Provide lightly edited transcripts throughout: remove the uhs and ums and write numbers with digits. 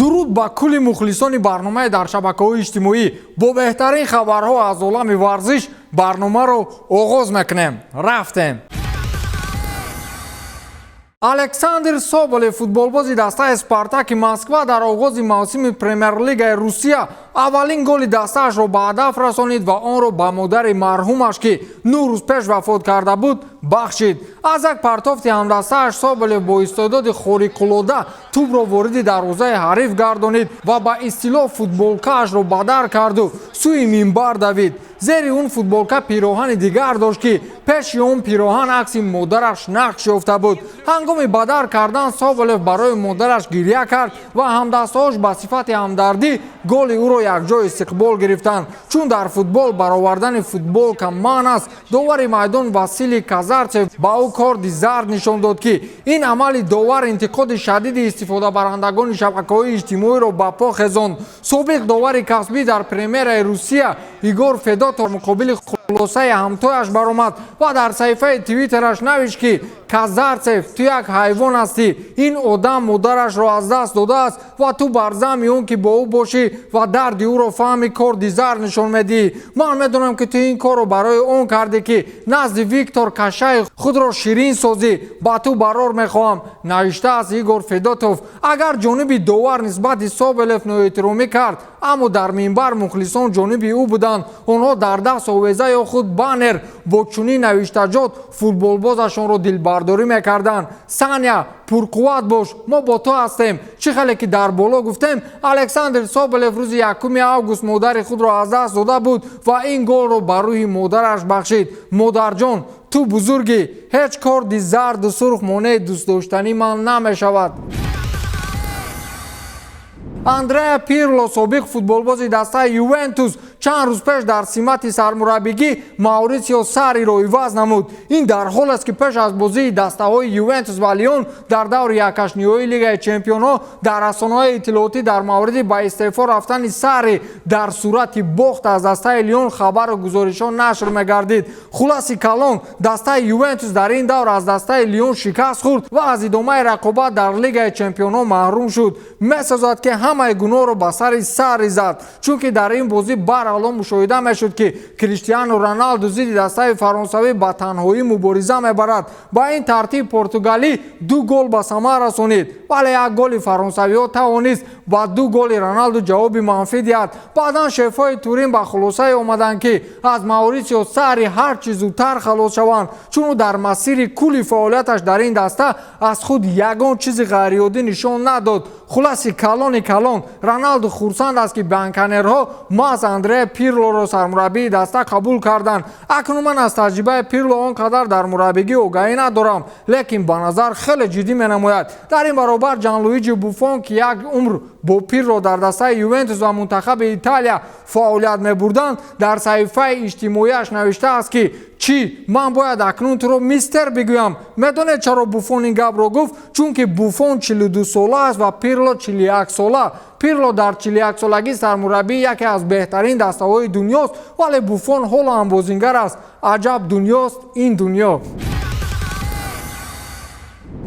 Дуруд ба кулли мухлисони барномаи дар шабакаҳои иҷтимоӣ. Бо беҳтарин хабарҳо аз олами варзиш барномаро оғоз мекунем. Рафтем. Александр Соболев, футболбози дастаи «Спартаки Москва», дар оғози мавсими Премер-лигаи Русия аввалин голи дастаашро ба ҳадаф расонид ва онро ба модари марҳумаш, ки 9 рӯз пеш вафот карда буд, бахшид. Аз як партофти ҳамдастааш Соболев бо истеъдоди хориқулода тӯбро вориди дарвозаи ҳариф гардонид ва ба истилоҳ футболкаашро бадар карду сӯи минбар давид. Зери он футболка пироҳани дигар дошт, ки пеши он пироҳан акси модараш нақш ёфта буд. Ҳангоми бадар кардан Соболев барои модараш гиря кард ва ҳамдастҳош ба сифати ҳамдардӣ голи ӯро якҷо истиқбол гирифтанд. Чун дар футбол баровардани футболка манъ аст, довари майдон Василий Казарцев ба ӯ корди зард нишон дод, ки ин амали довар интиқоди шадиди истифодабарандагони шабакаҳои иҷтимоиро ба по хезонд. Собиқ довари касбӣ дар Премераи Русия Игор Федотов муқобили хулосаи ҳамтояш баромад ва дар саҳифаи Твиттераш навишт, ки «Казарцев, ту як ҳайвон ҳастӣ. Ин одам модарашро аз даст додааст ва ту бар замми он ки бо ӯ бошӣ ва дарди ӯро фаҳми, корди зард нишон медиҳӣ. Ман медонам, ки ту ин корро барои он кардӣ, ки назди Виктор Кашаев худро ширин созӣ. Ба ту барор мехоҳам», навиштааст Игор Федотов. Агар ҷониби довар нисбати Соболев ноэҳтиромӣ кард, аммо дар минбар мухлисон ҷониби ӯ буданд. Онҳо дар даст овеза ё худ баннер бо чунин навиштаҷот футболбозашонро дилбардорӣ мекарданд: «Саня, пурқувват бош, мо бо ту ҳастем». Чӣ хеле ки дар боло гуфтем, Александр Соболев рӯзи 1 август модари худро аз даст дода буд ва ин голро ба рӯҳи модараш бахшид. «Модарҷон, ту бузургӣ. Ҳеҷ корди зарду сурх монеи дӯстдоштанӣ ман намешавад». Андреа Пирло, собиқ футболбози дастаи «Ювентус», чанд рӯз пеш дар симати сармураббигӣ Мауритсио Сарриро иваз намуд. Ин дар ҳол аст, ки пеш аз бозии дастаҳои «Ювентус» ва «Лион» дар даври якҳаштниҳоии Лигаи чемпионҳо дар расонаҳои иттилоотӣ дар мавриди ба истеъфо рафтани Сарри дар сурати бохт аз дастаи «Лион» хабару гузоришҳо нашр мегардид. Хулоси калон, дастаи «Ювентус» дар ин давр аз дастаи «Лион» шикаст хӯрд ва аз идомаи рақобат дар Лигаи чемпионҳо маҳрум шуд. Месозад, ки ҳамаи гуноҳро ба сари Сарри зад, чунки дар ин бозӣ барало мушоҳида мешуд, ки Криштиану Роналду зидди дастаи фаронсавӣ ба танҳоӣ мубориза мебарад. Ба ин тартиб португалӣ ду гол ба самар расонид, вале як голи фаронсавиҳо тавонист ба ду голи Роналду ҷавоби манфӣ диҳад. Баъдан шефҳои Турин ба хулосае омаданд, ки аз Мауритсио Сарри ҳар чӣ зудтар халос шаванд, чун ӯ дар масири кулли фаъолияташ дар ин даста аз худ ягон чизи ғайриоддӣ нишон надод. Хулоси калони калон, Роналду хурсанд аст, ки бянконерҳо маҳз Андреа Пирлоро сармураббии даста қабул карданд. «Акнун ман аз таҷрибаи Пирло он қадар дар мураббигӣ огаҳӣ надорам, лекин ба назар хеле ҷиддӣ менамояд». Дар ин баробар Ҷанлуиҷи Буфон, ки як умр бо Пирло дар дастаи «Ювентус» ва мунтахаби Италия фаъолият мебурданд, дар саҳифаи иҷтимоиаш навиштааст, ки «Чӣ, ман бояд акнун туро мистер бигӯям?» Медонед, чаро Буфон ин гапро гуфт? Чунки Буфон 42 сола аст ва Пирло 41 сола. Пирло дар 41 солагӣ сармураббии яке аз беҳтарин дастаҳои дунёст, вале Буфон ҳоло ҳам бозингар аст. Аҷаб дунёст ин дунё.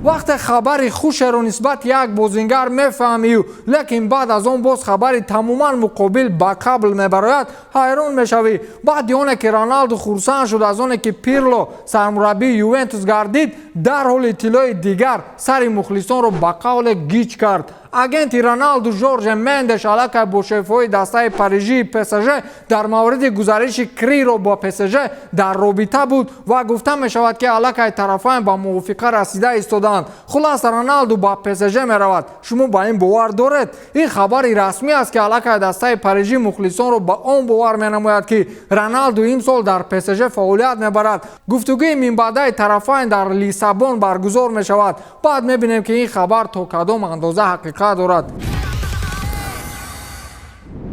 Вақте хабари хушеро нисбат як бозингар мефаҳмию, лекин баъд аз он боз хабари тамоман муқобил ба қабл мебарояд, ҳайрон мешавӣ. Баъди оне ки Роналду хурсанд шуд аз оне ки Пирло сармураббии «Ювентус» гардид, дарҳол иттилои дигар сари мухлисонро ба қавле гиҷ кард. Агенти Роналду Жорже Мендеш аллакай бо шефҳои дастаи парижии ПСЖ дар мавриди гузариши Криро ба ПСЖ дар робита буд ва гуфта мешавад, ки аллакай тарафайн ба мувофиқа расида истодаанд. Хулоса, Роналду ба ПСЖ меравад. Шумо ба ин бовар доред? Ин хабари расмӣ аст, ки аллакай дастаи парижӣ мухлисонро ба он бовар менамояд, ки Роналду имсол дар ПСЖ фаъолият мебарад. Гуфтугӯи минбаъдаи тарафайн дар Лиссабон баргузор мешавад. Баъд мебинем, ки ин хабар то кадом андоза ҳақиқат дорад.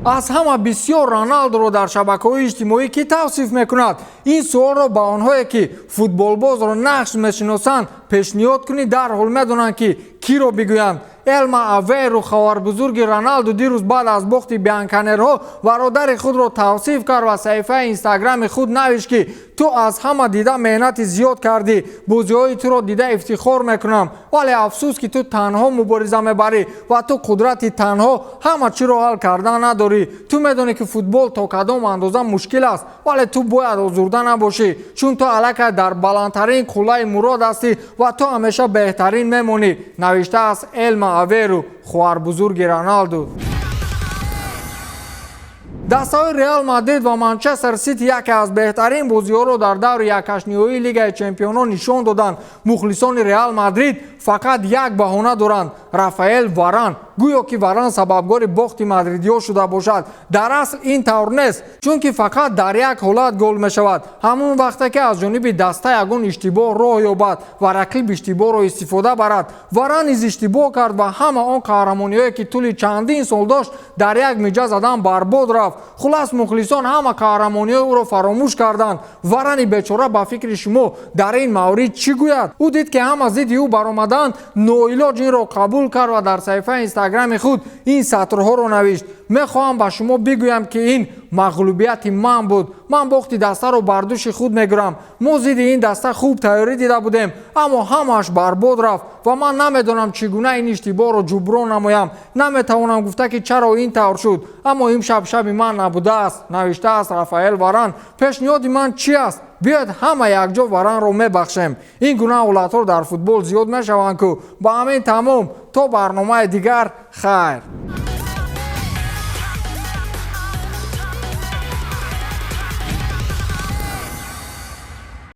Аз ҳама бисёр Роналдуро дар шабакаҳои иҷтимоӣ кӣ тавсиф мекунад? Ин суолро ба онҳое, ки футболбозро нағз мешиносанд, пешниҳод кунӣ, дарҳол медонанд, ки Киро бигӯянд? Элма Аверу, хоҳарбузурги Роналду, дирӯз баъд аз бохти бианканерҳо бародари худро тавсиф кард ва саҳифаи Инстаграми худ навишт, ки ту аз ҳама дида меҳнати зиёд кардӣ, бозиҳои туро дида ифтихор мекунам, вале афсӯс, ки ту танҳо мубориза мебарӣ ва ту қудрати танҳо ҳама чиро ҳал кардан надорӣ. Ту медонӣ, ки футбол то кадом андоза мушкил аст, вале ту бояд озурда набошӣ, чун ту аллакай дар баландтарин қуллаи мурод ҳастӣ ва ту ҳамеша беҳтарин мемонӣ, навиштааст Элма Аверу, хоҳарбузурги Роналду. Дастаҳои Реал Мадрид ва Манчестер Сити яке аз беҳтарин бозиҳоро дар даври якҳаштниҳоии Лигаи чемпионон нишон доданд. Мухлисони Реал Мадрид фақат як баҳона доранд: Рафаэл Варан. Гӯё ки Варан сабабгори бохти мадридиҳо шуда бошад. Дар асл ин тавр нест, чунки фақат дар як ҳолат гол мешавад: ҳамон вақте ки аз ҷониби даста ягон иштибоҳ роҳ ёбад ва рақиб иштибоҳро истифода барад. Варан низ иштибоҳ кард ва ҳама он қаҳрамониҳое, ки тӯли чандин сол дошт, дар як миҷа задан барбод рафт. Хулас, мухлисон ҳама қаҳрамониҳои ӯро фаромӯш карданд. Варани бечора ба фикри шумо дар ин маврид чӣ гӯяд? Ӯ дид, ки ҳама зидди ӯ баромаданд, ноилоҷ инро қабул кард ва дар саҳифаи Инстаграми худ ин сатрҳоро навишт: «Мехоҳам ба шумо бигӯям, ки ин мағлубияти ман буд. Ман бохти дастаро бар дӯши худ мегирам. Мо зидди ин даста хуб тайёрӣ дида будем, аммо ҳамааш барбод рафт ва ман намедонам, чӣ гуна ин иштибоҳро ҷуброн намоям. Наметавонам гуфта, ки чаро ин тавр шуд, аммо имшаб шаби ман набудааст», навиштааст Рафаэл Варан. Пешниҳоди ман чӣ аст? Биёед, ҳама якҷо Варанро мебахшем. Ин гуна ҳолатҳо дар футбол зиёд мешаванд ку. Ба ҳамин тамом, то барномаи дигар, хайр.